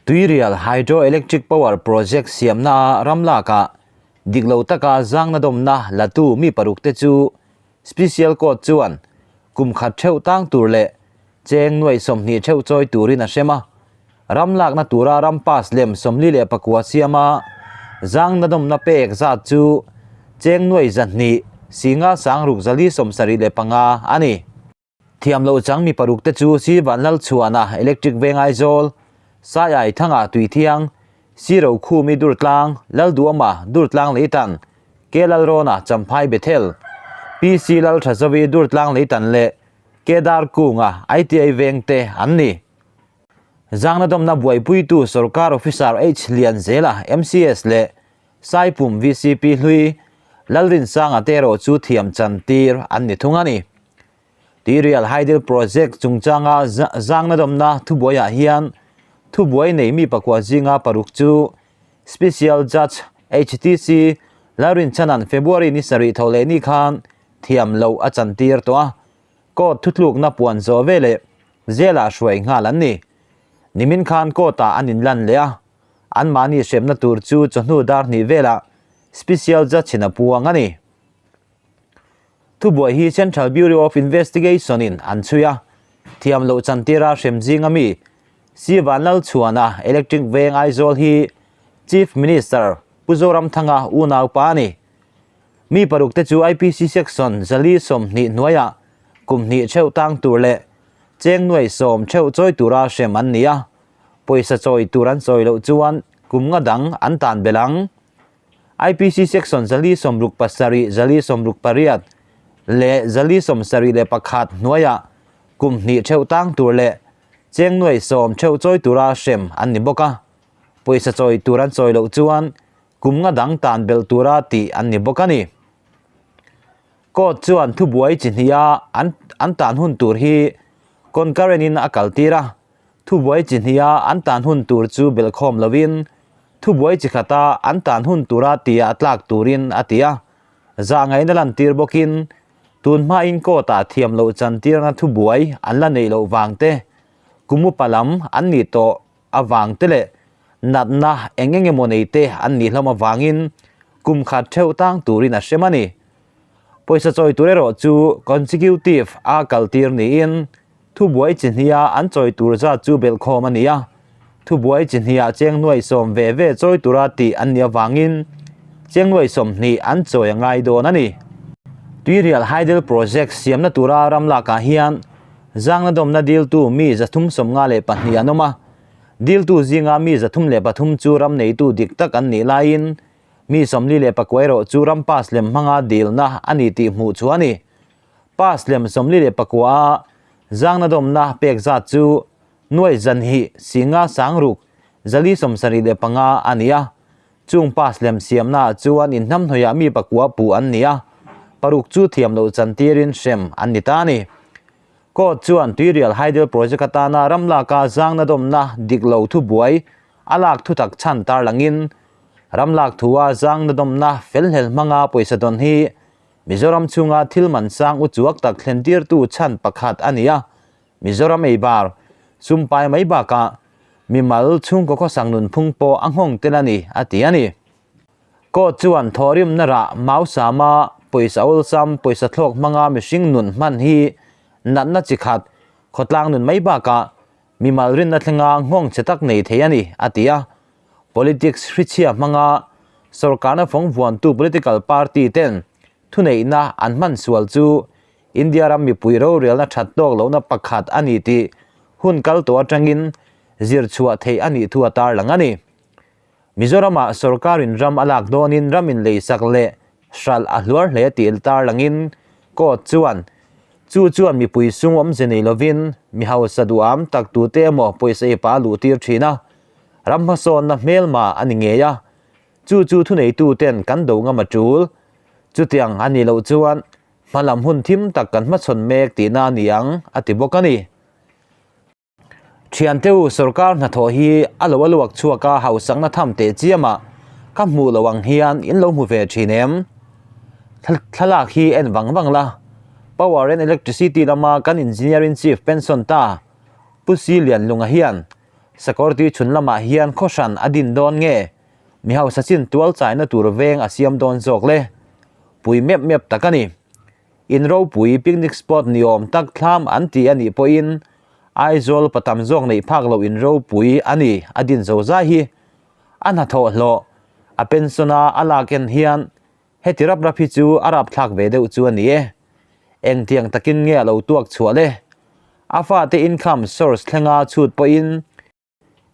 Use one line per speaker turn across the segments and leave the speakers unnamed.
Tuirial Hydro Electric Power Project siamna a ram lakah dik lo taka zangna dawmna latu mi paruk te chu Special Court chuan kum khat theuh tang tur leh cheng nuaih 20 theuh chawi turin a hrem a. Ram lakna tura ram pass lem 44 siama zangna dawmna pek zat chu cheng nuaih 200 singa sangruk zali 75 a ni. Thiam loh chang mi paruk te chu Si Vanlalchhuana Electric Veng Aizawl, Saiai Thanga Tuithiang, Si Rokhumi Durtlang, Lalduama Durtlang Leitan, Ke Lalrawna Champhai Bethel, PC Lalthazawi Durtlang Leitan leh Ke Darkunga ITI Veng te an ni. Zangna dawmna buaipuitu Sorkar Officer H Lianzela MCS leh Saipum vcp hlui Lalrinsanga te erawh chu thiam chan tir an ni thung a ni. Tuirial Hydel Project chungchanga zangna dawmna thubuaiah hian thubuai nei mi pakua zinga paruk chu Special Judge HTC Lalrinchana'n February ni sarih tho leh ni khan thiam loh a chan tir tawh a, court thutlukna puan zawh veleh jail-ah hruai nghal an ni. Nimin khan court-ah an inlan leh a. Anmahni hremna tur chu chawhnu dar hnih velah Special Judge in a puang a ni. Thubuai hi Central Bureau of Investigation in an chhui a, thiam loh chantira hrem zinga mi Si Vanlalchhuana Electric Veng Aizawl hi Chief Minister Pu Zoramthanga unaupa a ni. Mi paruk te chu IPC Section 420 hnuaiah kum hnih theuh tang tur leh cheng nuai 10 theuh chawi tura hrem an ni a. Pawisa chawi tur an chawi loh chuan kum nga dang an tan belh ang. IPC Section 467, 468 leh 471 hnuaiah kum hnih theuh tang tur leh cheng nuai 10 theuh chawi tura hrem an ni bawk a. Pawisa chawi tur an chawi loh chuan kum nga dang tan belh tura tih an ni bawk a ni. Court chuan thubuai chi hniha an tan hun tur hi concurrent in a kaltir a. Thubuai chi hniha an tan hun tur chu belhkhawm lovin thubuai chi khata an tan hun tura tia tlak turin a ti a. Zah ngaihna lantir bawkin tun hmain court-ah thiam loh chantirna thubuai an la neih loh vang te, kum upa lam an nih tawh avang te leh natna eng eng emaw nei te an nih hlawm avangin kum khat theuh tang turin a hrem a ni. Pawisa chawi tur erawh chu consecutive a kaltir niin Thubuai chi hniha an chawi tur zat chu belhkhawm a ni a, thubuai chi hniha cheng nuai 10 ve ve chawi tura tih an nih avangin cheng nuai 20 an chawi a ngai dawn a ni. Tuirial Hydel Project siamna tura ram lakah hian zangna dawmna diltu mi 354 an awm a, diltu zinga mi 303 chu ram neitu dik tak an nih laiin mi 49 erawh chu ram pass lem hmanga dilna a ni tih hmuh chu a ni. Pass lem 49 a zangna dawmna pek zat chu nuai 200 singa sangruk 475 a ni a. Chung pass lem siamna ah chuan inhnamhnawih ah mi pakua puh an ni a, paruk chu thiam loh chantirin hrem an ni ta a ni. Court chuan Tuirial Hydel Project atana ram laka zangna dawmna dik lo thubuai a lak thutak chhan tarlangin ram lak thua zangna dawmna felhlel hmanga pawisa dawn hi Mizoram chhunga thil man sang u chuak tak thlen tirtu chhan pakhat a ni a, Mizoram ei bar, sumpai mai bakah mimal chhungkaw khawsak nunphung pawh a nghawng tel a ni, a ti a ni. Court chuan thawhrimna rah mau sama pawisa awlsam, pawisa thlawk hmanga mihring nun hman hi natna chi khat, khawtlang nun mai bakah mimal rinna thlenga nghawng che tak nei thei a ni, a ti a. Politics hrichhia hmanga sorkarna fawng vuantu political party ten thuneihna an hman sual chu India ram mipui rorelna that tawk lohna pakhat a ni tih hun kal tawh atangin zir chhuah theih a nih thu a tarlang a ni. Mizoramah sorkarin ram a lak dawnin ram inleisak leh hralh a hluar hle tih tarlangin court chuan chu chuan mipui sum awmze nei lovin mi hausa duham tak tute emaw pawisa ipa a luh tir thin a, ram hmasawnna hmelma a ni ngei a, chu chu thuneitu ten kan do ngam a tul. Chutiang a nih loh chuan hmalam hun thim tak kan hmachhawn mek tihna a ni ang, a ti bawk a ni. Thiante u, sorkar hnathawh hi a lo a luak chhuak a hausakna tham teh chiamah ka hmuh loh ang hian in lo hmu ve thin em? Thlalak hi en vang vang la, Power and Electricity lama kan Engineer-in-Chief pension ta Pu Si Lianlunga hian. Sakawrtui chhun lamah hian khaw hran a din dawn nge? Mi hausa chin tual chaina tur veng a siam dawn zawk le? Pui mep mep tak a ni. In ropui picnic spot ni awm tak thlam an ti a nih pawhin Aizawl pa tam zawk neih phak loh in ropui a ni a din zo zai hi. A hnathawh hlawh a pension a a lak en hian heti rap rap hi chu a rapthlak ve deuh chu a ni e. Engtiang takin nge a lo tuak chhuah le? A fate income source thlenga chhut pawhin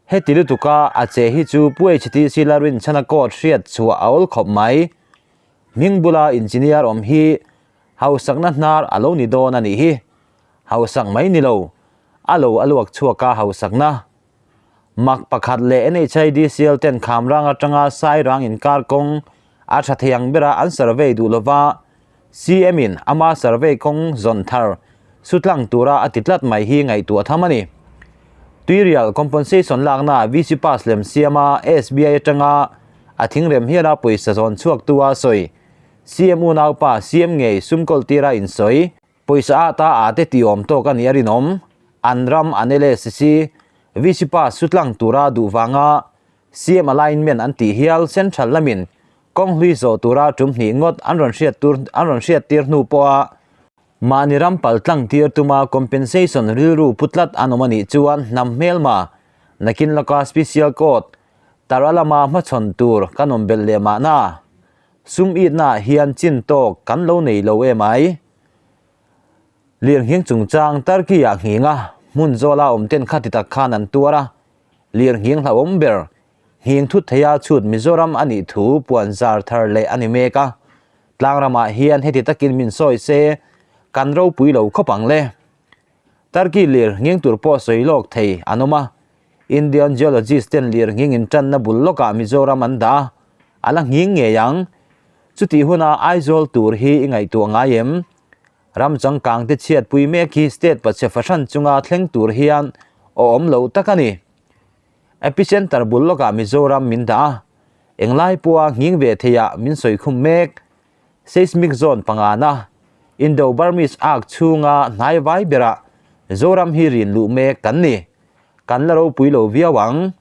heti lutuka a che hi chu Puaichhiti Sila Rinchhana court hriat chhuah a awl khawp mai. Hming bula engineer awm hi hausakna hnar a lo ni dawn a nih hi. Hausak mai ni lo, a lo a luak chhuak a hausakna. Mak pakhat leh NHIDCL ten Khamrang atanga Sairang inkar kawng a tha thei ang bera an survey duh lova CM in ama survey kawng zawn thar sutlang tura a ti tlat mai hi ngaihtuah tham a ni. Tuirial compensation lakna VC pass lem siama SBI atanga a thingrem hiala pawisa zawn chhuaktu a sawi. CM unaupa CM ngei sumkawl tira insawi. Pawisa a ta a te tih awm tawk a nih a rinawm. An ram an LSC, VC pass chu tlang tura duh vanga CM alignment an tih hial central lamin kawng hlui zawh tura tum hnih ngawt an rawn hriat tur an rawn hriat tir hnu pawha mahni ram pal tlang tir tuma compensation rilru pu tlat an awm a nih chuan hnam hmelma nakin lawka special court tara lama hmachhawn tur kan awm belh leh mahna. Sum itnaah hian chin tawk kan lo nei lo em ai? Lirnghing chungchang Turkey-ah nghing a, hmun zawla awm ten kha ti tak khan an tuar a, lirnghing hlauhawm ber nghing thut theia chhut Mizoram a nih thu puan zar thar leh a ni mek a, tlangramah hian heti takin min sawi se kan ropui lo khawp ang le. Turkey lirnghing tur pawh sawi lawk thei an awm a, Indian geologist ten lirnghing intanna bul lawkah Mizoram an dah a, a la nghing ngei ang. Chutih huna Aizawl tur hi i ngaihtuah ngai em? Ram changkang te chhiatpui mek hi state pachhe fahran chunga thleng tur hian awm lo tak a ni. Epicenter bul lawkah Mizoram min dah a, englai pawha nghing ve theiah min sawi khum mek. Seismic zone pangana Indo-Burmese arc chhunga hnai vai berah Zoram hi rin luh mek kan ni. Kan la ropui lo viau ang.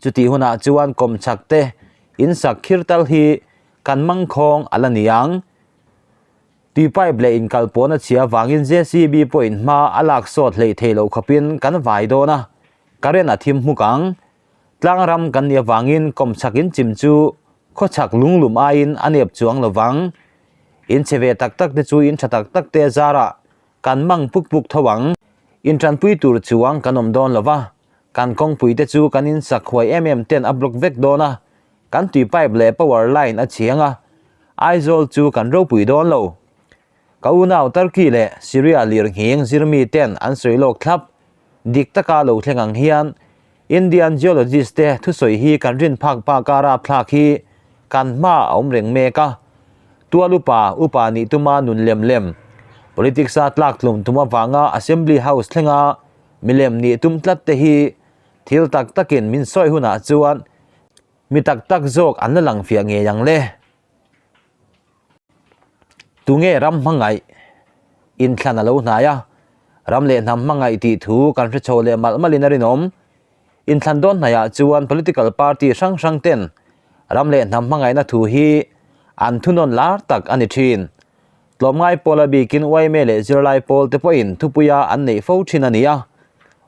Chutih hunah chuan kawmchhak te insak khir tal hi kan mangkhawng a la ni ang. Tui pipe leh inkalpawhna chhia vangin JCB pawhin hma a lak sawt hleih theih loh khawpin kan vai dawn a, current a thim hmuk ang. Tlangram kan nih avangin kawmchhak inchim chu khawchhak lunglum aiin a nep chuang lo vang. Inchhe ve tak tak te chu in tha tak tak te a zarah kan mang puk puk tho ang. Intanpui tur chuang kan awm dawn lo va, kan kawngpui te chu kan insak huai em em ten a block vek dawn a, kan tui pipe leh power line a chhiang a, Aizawl chu kan ropui dawn lo. Ka unau Turkey leh Syria lirnghing zirmi ten an sawi lawk thlap. Dik taka lo thleng ang hian Indian geologist te thusawi hi kan rin phak baka rapthlak hi kan hma a awm reng mek a. Tual upa, upa nih tuma nun lem lem, politics a tlak tlum tum avanga Assembly House thlenga milem nih tum tlat te hi thil tak takin min sawi hunah chuan mi tak tak zawk an la lang fiah ngei ang le. Tunge ram hmangaih inthlan a lo hnai a, ram leh hnam hmangaih tih thu kan hre chho leh malh malhin a rinawm. Inthlan dawn hnaiah chuan political party hrang hrang ten ram leh hnam hmangaihna thu hi an thunawn lar tak a ni thin. Tlawmngai pawl a bikin yma leh zirlai pawl te pawhin thupuia an neih fo thin a ni a.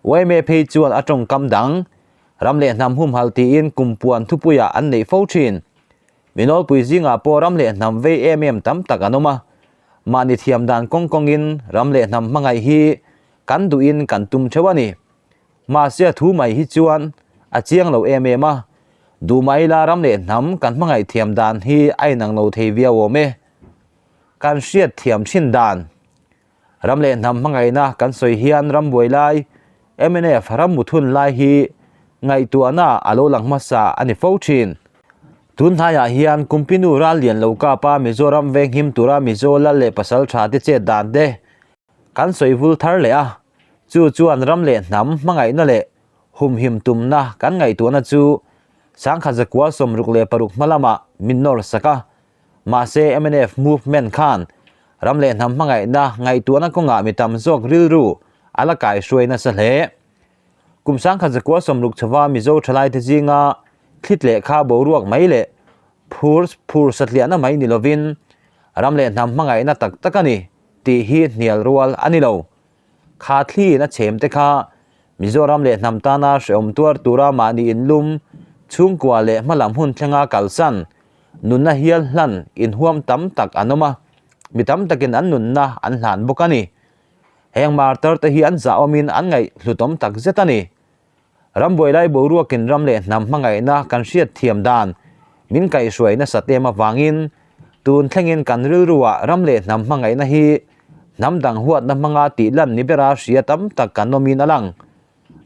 Yma phei chuan a tawngkam dang, ram leh hnam humhal tiin kumpuan thupuia an neih fo thin. Minawlpui zingah pawh ram leh hnam vei em em tam tak an awm a, mahni thiam dan kawng kawngin ram leh hnam hmangaih hi kan duhin kan tum theuh a ni. Mahse a thu mai hi chuan a chiang lo em em a, duh mah ila ram leh hnam kan hmangaih thiam dan hi a inang lo thei viau awm e. Kan hriat thiam thin dan. Ram leh hnam hmangaihna kan sawi hian ram buai lai, mnf ram muthun lai hi ngaihtuahna a lo lang hmasa a ni fo thin. Tun hnaiah hian Kumpinu ral lian lo kapa Mizoram venghim tura Mizo lal leh pasal tha te chet dan te kan sawi vul thar leh a, chu chuan ram leh hnam hmangaihna leh humhim tumna kan ngaihtuahna chu sangkhat zakua 66 hma lamah min nawr sak a. Mahse mnf movement khan ram leh hnam hmangaihna ngaihtuahna kawngah mi tam zawk rilru a la kaihruai nasa hle. Kum 1960 chhova Mizo thalaite zinga thlit leh kha boruak mai leh phur phur satliahna mai ni lovin ram leh hnam hmangaihna tak tak a ni tih hi hnial rual a ni lo. Kha thliin a chhem te kha Mizoram leh hnam tana hrehawm tuar tura mahni inlum, chhungkua leh hmalam hun thlenga kalsan, nunna hial hlan inhuam tam tak an awm a, mi tam takin an nunna an hlan bawk a ni. Heng martar te hi an zahawmin an ngaihhlutawm tak zet a ni. Rambuai lai boruakin ram leh hnam hmangaihna kan hriat thiam dan min kaihhruai nasat em avangin tun thlengin kan rilruah ram leh hnam hmangaihna hi hnam dang huatna hmanga tih lan ni bera hria tam tak kan awmin a lang.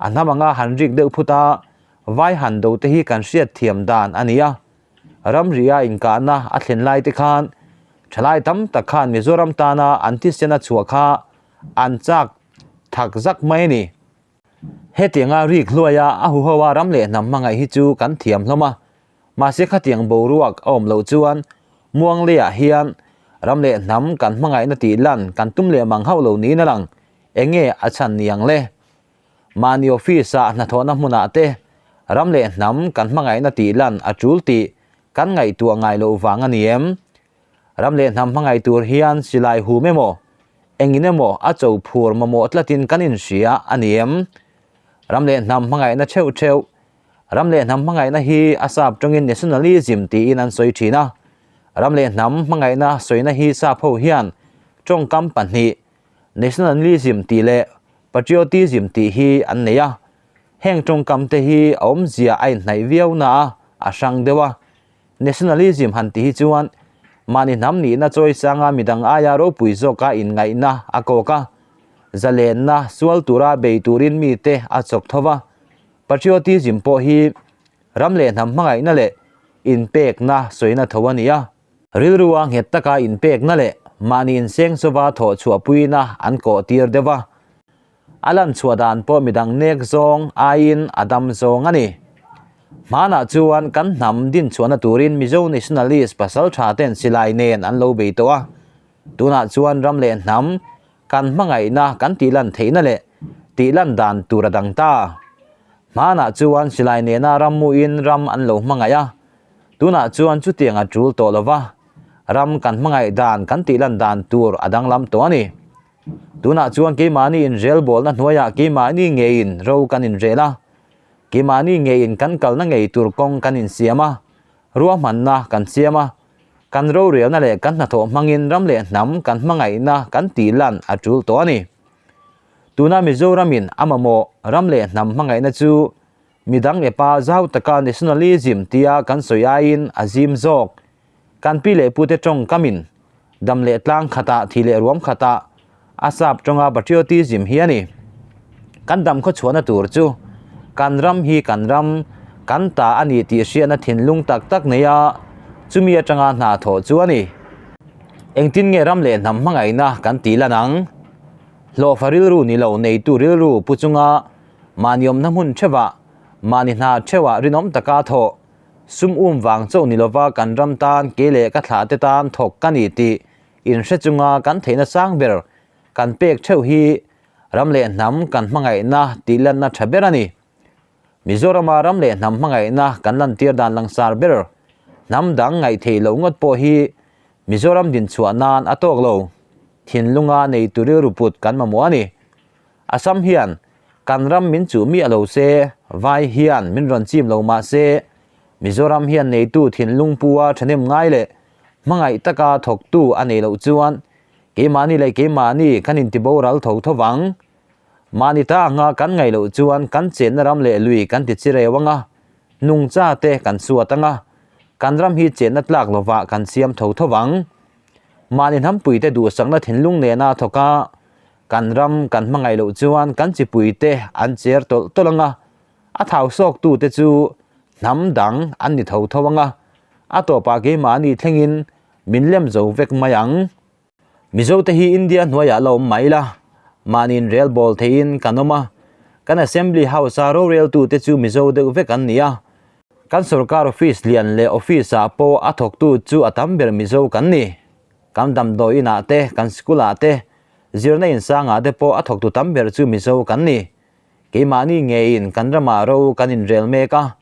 A hnam anga han rik deuh phut a, vai han do te hi kan hriat thiam dan a ni a. Ramria inkahna a thlen lai te khan thalai tam tak khan Mizoram tana an thisen a chhuah kha an chak thak zak mai a ni. Hetianga rik hluaia a huho a ram leh hnam hmangaih hi chu kan thiam hlawm a, mahse khatiang boruak a awm loh chuan Muangleiah hian ram leh hnam kan hmangaihna tih lan kan tum leh mang hauh lo niin a lang. Enge a chhan ni ang le? Mahni office-ah hnathawhna hmunah te ram leh hnam kan hmangaihna tih lan a tul tih kan ngaihtuah ngai loh vang a ni em? Ram leh hnam hmangaih tur hian silai hum emaw, engin emaw a cho phur mamawh tlatin kan inhria a ni em? Ram leh hnam hmangaihna theuh theuh, Ram leh hnam hmangaihna hi a sap tawngin nationalism tiin an sawi thin a. Ram leh hnam hmangaihna sawina hi sap ho hian tawngkam pahnih, nationalism tih leh patriotism tih hi an nei a. Heng tawngkam te hi a awmzia a inhnaih viau na a, a hrang deuh a. Nationalism han ti hi chuan mahni hnam nihna chawi sanga midang aia ropui zawka inngaihna a kawk a, zalenna sual tura bei turin mite a chawk tho va. Patriotism pawh hi ram leh hnam hmangaihna leh inpekna sawina tho a ni a. Rilrua nghet taka inpekna leh mahni inseng chauva thawh chhuahpuina an kawh tir deuh va. A lan chhuah dan pawh midang nek zawng aiin a dam zawng a ni. Hmanah chuan kan hnam dinchhuahna turin Mizo nationalist pasal tha ten silai nen an lo bei tawh a. Tunah chuan ram leh hnam kan hmangaihna kan tihlan theihna leh tihlan dan tur a dang ta. Hmanah chuan silai nena rammuin ram an lo hmangaih a. Tunah chuan chutiang a tul tawh lo va, ram kan hmangaih dan kan tihlan dan tur a danglam tawh a ni. Tunah chuan keimahni inrelbawlna hnuaiah keimahni ngeiin ro kan inrel a, keimahni ngeiin kan kalna ngei tur kawng kan insiam a, ruahmanna kan siam a, kan rorelna leh kan hnathawh hmangin ram leh hnam kan hmangaihna kan tihlan a tul tawh a ni. Tuna Mizoramin a mamawh ram leh hnam hmangaihna chu midang epa zau taka nationalism tia kan sawi aiin a zim zawk. Kan pi leh pute tawngkamin dam leh tlang khatah thi leh ruam khatah a sap tawnga patriotism hi a ni. Kan dam khaw chhuahna tur chu kan ram hi kan ram, kan ta a ni tih hriatna thinlung tak tak nei a, chumi atanga hna thawh chu a ni. Engtin nge ram leh hnam hmangaihna kan tih lan ang? Hlawhfa rilru ni lo neitu rilru pu chunga mahni awmna hmun theuhah, mahni hna theuhah rinawm taka thawh Sum um vang chauh ni lova kan ram tan ke leh ka thlah te tan thawk ka ni tih inhre chunga kan theihna sang ber kan pek theuh hi ram leh hnam kan hmangaihna tih lanna tha ber a ni. Mizorama ram leh hnam hmangaihna kan lantir dan langsar ber hnam dang ngaihtheih loh ngawt pawh hi Mizoram dinchhuah nan a tawk lo. Thinlunga neitu rilru put kan mamawh a ni. Assam hian kan ram min chuh miah lo se, vai hian min rawn chim lo mah se, Mizoram hian neitu thinlung pua thahnem ngai leh hmangaih taka thawktu a nei loh chuan keimahni leh keimahni kan intiboral tho tho vang. Mahni ta anga kan ngaih loh chuan kan chenna ram leh lui kan ti chireu anga, nungcha te kan suat anga, kan ram hi chenna tlak lovah kan siam tho tho vang. Mahni hnampuite duhsakna thinlung nena thawk a, Kan ram kan hmangaih loh chuan kan chipuite an cher tawlh tawlh ang a, a thau sawktute chu hnam dang an ni tho tho ang a, a tawpah keimahni thlengin min lem zo vek mai ang. Mizote hi India hnuaiah la awm mai la, mahniin rel bawl theihin kan awm a, kan Assembly House-a roreltute chu Mizo deuh vek an ni a, kan sorkar office lian leh office-ah pawh a thawktu chu a tam ber Mizo kan ni. Kan damdawi inah te, kan school-ah te, zirna insangah te pawh a thawktu tam ber chu Mizo kan ni. Keimahni ngeiin kan ramah ro kan inrel mek a,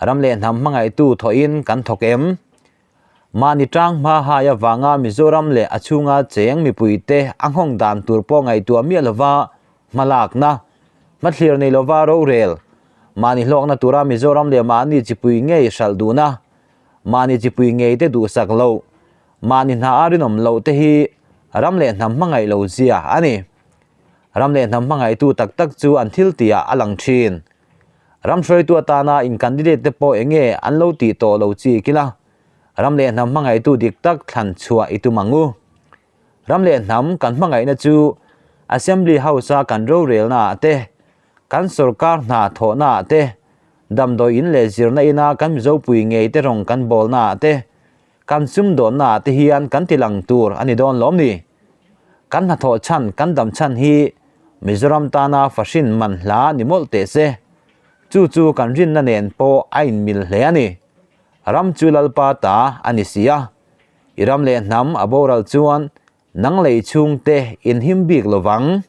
ram leh hnam hmangaihtu thawhin kan thawk em? Mahni tang hma hai avanga Mizoram leh a chhunga cheng mipuite a nghawng dan tur pawh ngaihtuah miah lova hmalakna, hmathlir nei lova rorel, mahni hlawkna tura Mizoram leh mahni chipui ngei hralh duhna, mahni chipui ngeite duhsak loh, mahni hna a rinawm loh te hi ram leh hnam hmangaih lo zia a ni. Ram leh hnam hmangaihtu tak tak chu an thil tihah a lang thin. Ram hruaitu atana in candidate te pawh enge an lo tih tawh lo chi kila ram leh hnam hmangaihtu dik tak thlan chhuah i tum ang u. Ram leh hnam kan hmangaihna chu Assembly House a kan rorelna ah te, kan sorkar hna thawhna ah te, damdawi in leh zirna ina kan Mizopui ngei te rawng kan bawlna ah te, kan sumdawnna ah te hian kan ti lang tur a ni dawn lawm ni? Kan hnathawh chhan kan dam chhan hi Mizoram tana fahrin man hla ni mawlh teh se. Chu chu kan rinna nen pawh a inmil hle a ni. Ram chu Lalpa ta a ni si a. I ram leh hnam a boral chuan nang lei chhungte inhim bik lovang.